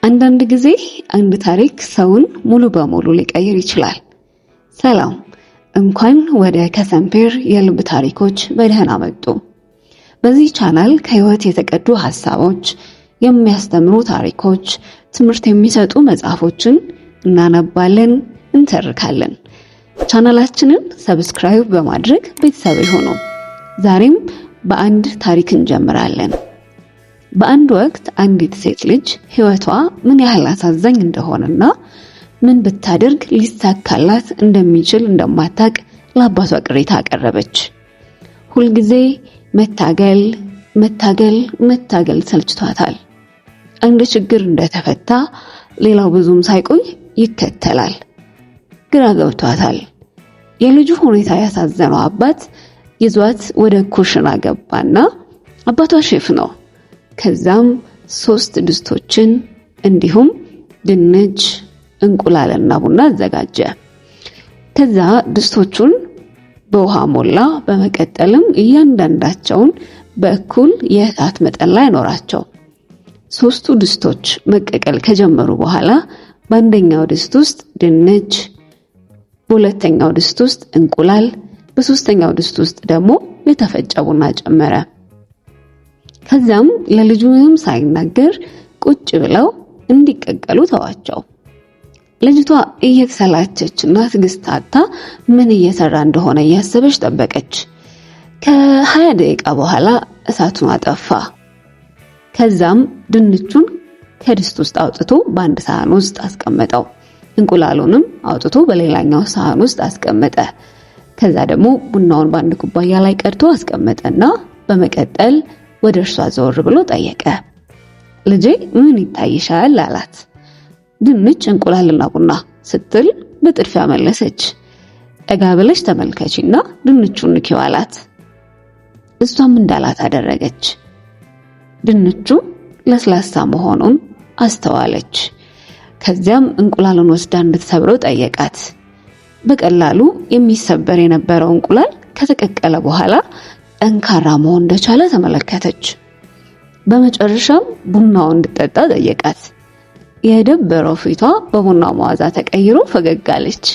አንዳንድ ጊዜ አንድ ታሪክ ሰውን ሙሉ በሙሉ ሊቀይር ይችላል። ሰላም፣ እንኳን ወደ ከሰምፔር የልብ ታሪኮች በደህና መጡ። በዚህ ቻናል ከህይወት የተቀዱ ሀሳቦች፣ የሚያስተምሩ ታሪኮች፣ ትምህርት የሚሰጡ መጽሐፎችን እናነባለን፣ እንተርካለን። ቻናላችንን subscribe በማድረግ ቤተሰብ ይሁኑ። ዛሬም በአንድ ታሪክ እንጀምራለን። በአንድ ወቅት አንዲት ሴት ልጅ ህይወቷ ምን ያህል አሳዛኝ እንደሆነና ምን ብታደርግ ሊሳካላት እንደሚችል እንደማታቅ ለአባቷ ቅሬታ አቀረበች። ሁልጊዜ መታገል መታገል መታገል ሰልችቷታል። አንድ ችግር እንደተፈታ ሌላው ብዙም ሳይቆይ ይከተላል። ግራ ገብቷታል። የልጁ ሁኔታ ያሳዘነው አባት ይዟት ወደ ኩሽና ገባና፣ አባቷ ሼፍ ነው። ከዛም 3 ድስቶችን እንዲሁም ድንች፣ እንቁላልና ቡና አዘጋጀ። ከዛ ድስቶቹን በውሃ ሞላ። በመቀጠልም እያንዳንዳቸውን በእኩል የእሳት መጠን ላይ አኖራቸው። 3ቱ ድስቶች መቀቀል ከጀመሩ በኋላ በአንደኛው ድስት ውስጥ ድንች፣ በሁለተኛው ድስት ውስጥ እንቁላል፣ በሶስተኛው ድስት ውስጥ ደግሞ የተፈጨ ቡና ጨመረ። ከዛም ለልጁ ምንም ሳይናገር ቁጭ ብለው እንዲቀቀሉ ተዋቸው። ልጅቷ እየተሰላቸችና ትዕግስት አጥታ ምን እየሰራ እንደሆነ እያሰበች ጠበቀች። ከ20 ደቂቃ በኋላ እሳቱን አጠፋ። ከዛም ድንቹን ከድስት ውስጥ አውጥቶ በአንድ ሳህን ውስጥ አስቀመጠው። እንቁላሉንም አውጥቶ በሌላኛው ሳህን ውስጥ አስቀመጠ። ከዛ ደግሞ ቡናውን በአንድ ኩባያ ላይ ቀድቶ አስቀመጠና በመቀጠል ወደ እርሷ ዘወር ብሎ ጠየቀ። ልጄ፣ ምን ይታይሻል? አላት። ድንች፣ እንቁላልና ቡና ስትል በጥድፊያ መለሰች። ጠጋ ብለሽ ተመልከቺና ድንቹን ንኪው አላት። እሷም እንዳላት አደረገች። ድንቹ ለስላሳ መሆኑን አስተዋለች። ከዚያም እንቁላሉን ወስዳ እንድትሰብረው ጠየቃት። በቀላሉ የሚሰበር የነበረው እንቁላል ከተቀቀለ በኋላ ጠንካራ መሆን እንደቻለ ተመለከተች። በመጨረሻም ቡናውን እንድትጠጣ ጠየቃት። የደበረው ፊቷ በቡናው መዓዛ ተቀይሮ ፈገግ አለች።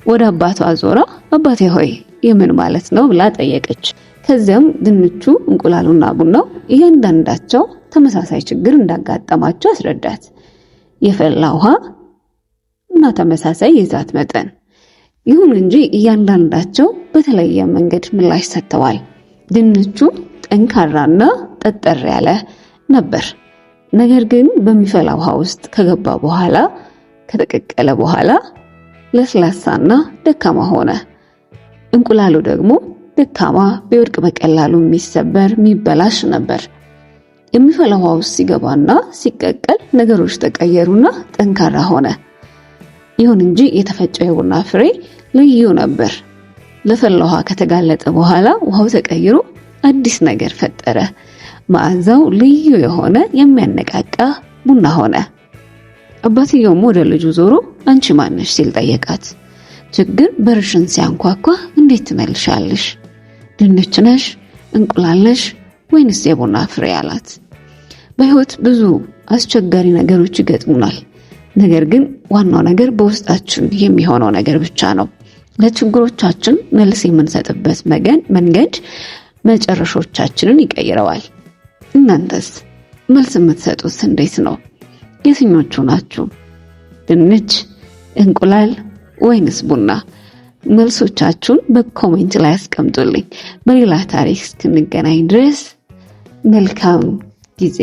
ወደ አባቷ ዞራ አባቴ ሆይ፣ የምን ማለት ነው? ብላ ጠየቀች። ከዚያም ድንቹ፣ እንቁላሉና ቡናው እያንዳንዳቸው ተመሳሳይ ችግር እንዳጋጠማቸው አስረዳት። የፈላ ውሃ እና ተመሳሳይ የእሳት መጠን። ይሁን እንጂ እያንዳንዳቸው በተለየ መንገድ ምላሽ ሰጥተዋል። ድንቹ ጠንካራና ጠጠር ያለ ነበር። ነገር ግን በሚፈላ ውሃ ውስጥ ከገባ በኋላ፣ ከተቀቀለ በኋላ ለስላሳና ደካማ ሆነ። እንቁላሉ ደግሞ ደካማ፣ ቢወድቅ በቀላሉ የሚሰበር፣ የሚበላሽ ነበር። የሚፈላ ውሃ ውስጥ ሲገባና ሲቀቀል ነገሮች ተቀየሩና ጠንካራ ሆነ። ይሁን እንጂ የተፈጨው የቡና ፍሬ ልዩ ነበር። ለፈላ ውሃ ከተጋለጠ በኋላ ውሃው ተቀይሮ አዲስ ነገር ፈጠረ። መዓዛው ልዩ የሆነ የሚያነቃቃ ቡና ሆነ። አባትየውም ወደ ልጁ ዞሮ አንቺ ማነሽ? ሲል ጠየቃት። ችግር በርሽን ሲያንኳኳ እንዴት ትመልሻለሽ? ድንች ነሽ? እንቁላል ነሽ? ወይንስ የቡና ፍሬ? አላት። በህይወት ብዙ አስቸጋሪ ነገሮች ይገጥሙናል። ነገር ግን ዋናው ነገር በውስጣችን የሚሆነው ነገር ብቻ ነው። ለችግሮቻችን መልስ የምንሰጥበት መንገድ መጨረሾቻችንን ይቀይረዋል። እናንተስ መልስ የምትሰጡት እንዴት ነው? የትኞቹ ናችሁ? ድንች፣ እንቁላል ወይንስ ቡና? መልሶቻችሁን በ comment ላይ አስቀምጡልኝ። በሌላ ታሪክ እስክንገናኝ ድረስ መልካም ጊዜ።